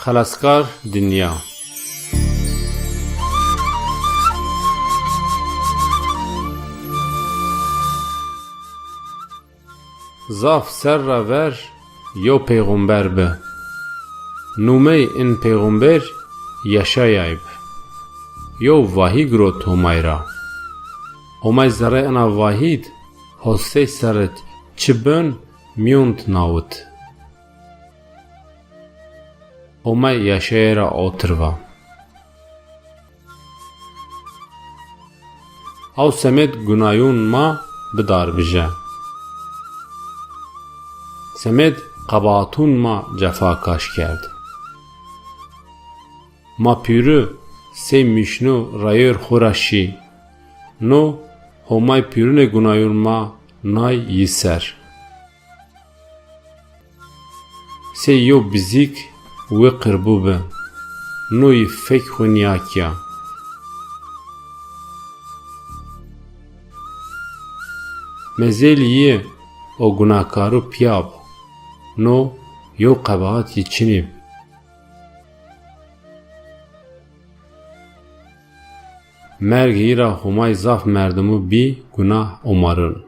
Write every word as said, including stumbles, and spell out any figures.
Xelaskar dinya. Zaf serra ver yew peyxumber bi. Numey in peyxumber Yaşayay bi. Yew vahî girot Homay ra. Homay zerrê ina vahîd hosey serrit çi bön miyond nawit. Homay Yaşayay ra otir va. Aw semed gunayun ma bidarbije. Semed qebaatun ma cefakaş kerd. Ma pîru sey mîşnu rayêr xwu ra şî. No Homay pîrunê gunayun ma nay yi ser. Sey yew bizîk wi qirbû bi. No yi fek xwu nîyakîya. Mezelî yi o gunakaru pîya bi. No yew qebaat yi çinî bi. Mergê yi ra Homay zaf merdimû bî gunah omarun.